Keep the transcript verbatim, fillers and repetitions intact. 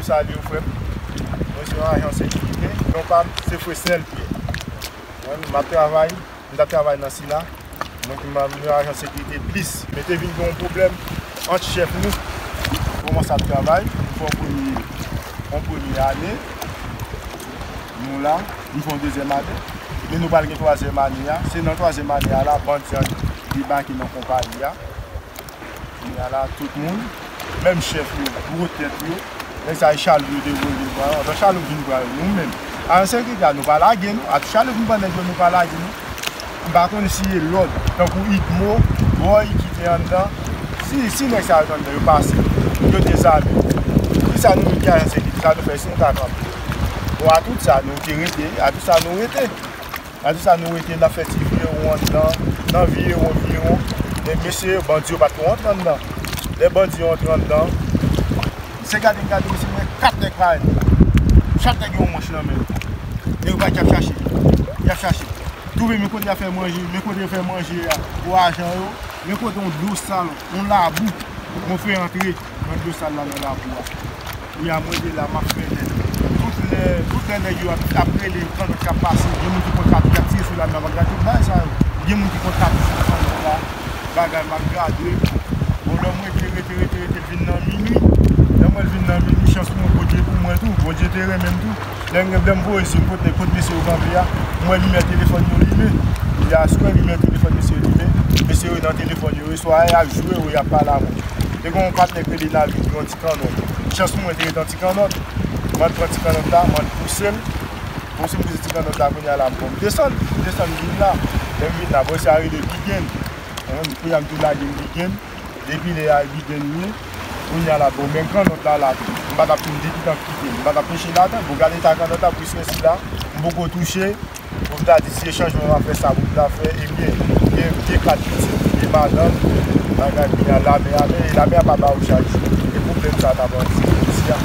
Salye w, frè m. Mwen se yon ajan sekirite. Non pa m, se Fresnel Pierre. Mwen, m ap travay, m t ap travay nan sila. Mwen ki m yon ajan sekirite plis. Men te vin gen yon pwoblèm ant chèf nou. Kòmanse ap travay, nou fè yon premye, yon premye ane. Nou la, nou fè yon dezyèm ane. Men nou pral gen twazyèm ane a. Se nan twazyèm ane a la, bandi an debake nan konpayi a. Kounye a la, tout moun, menm chèf yo, gwo tèt yo, nèg sa yo chaloup yo te voye vin pran yo. Antan chaloup vin pran yo, nou menm, ajan sekirite a, nou pa lage nou. Atou chaloup vin pran nèg yo, nou pa lage nou. M pa konn si e lòd, tankou Idmo, Boy ki te anndan. Si, si nèg sa yo t anndan, yo pase, yo dezame. Kisa nou menm ki ajan sekirite, sa nou fè si nou ta kanpe? Bon, atout sa, nou te rete, atout sa, nou rete. Nan di sa nou rete, n ap fè ti virewon anndan, nan virewon, virewon. Men mesye yo, bandi yo pa t ko antre anndan. Lè bandi yo antre anndan, se gade m gade mesye, m wè kat nèg parèt. Chak nèg gen yon manch nan men l. Nèg yo parèt, y ap chache. Y ap chache. Twouve men kote y ap fè manje, men kote yo fè manje a pou ajan yo. Men kote yon dlo sal, yon labou, mwen fè antre nan dlo sal la nan labou a. Kounye a mwen te la, m ap fè nèt. Tout lè, tout lè nèg yo ap, ap rele, kannòt k ap pase, gen moun ki pran katouch, y ap tire sou lame a, m ap gade tout bagay sa yo. Gen moun ki pran katouch nan kannòt la, bagay m ap gade. Bon, lè mwen rete, rete, rete, rete, l vin nan minui. Lè mwen vin nan minui, chans mwen, Bondye pou mwen tou. Bondye te renmen m tou. Lè m, lè m voye zye m kot, kot mesye yo kanpe a, m wè limyè telefòn yo limen. Epi aswè, limyè telefòn mesye yo limen. Mesye yo nan telefòn yo, swa y ap jwe ou y ap pale a moun. Te gen yon patnè k rele Navin, yon ti kannòt. Chans mwen te ret an ti kannòt. Mwen pran ti kannòt la, mwen pouse l. Pouse m pouse ti kannòt la, kounye a la, m bon, m desann. M desann, m vin la. Lè m vin la, bon, se a rele Bigen. Kounye a m tou lage m Bigen. Depi lè a Bigen ye, kounye a la, bon, men kannòt la la tou. M pa t ap fin di ki tan kite. M pa t ap peche ladan. Bon, gade eta kannòt la, plis ke sila, m poko touche. Pou m ta di si e chanjman m ap fè sa pou m ta fè, ebyen, gen, gen kat pitit, gen madanm, bagay kounye a, lame a, men lame a pa ba ou chaj. E pwoblèm sa ta pran ti, ti a.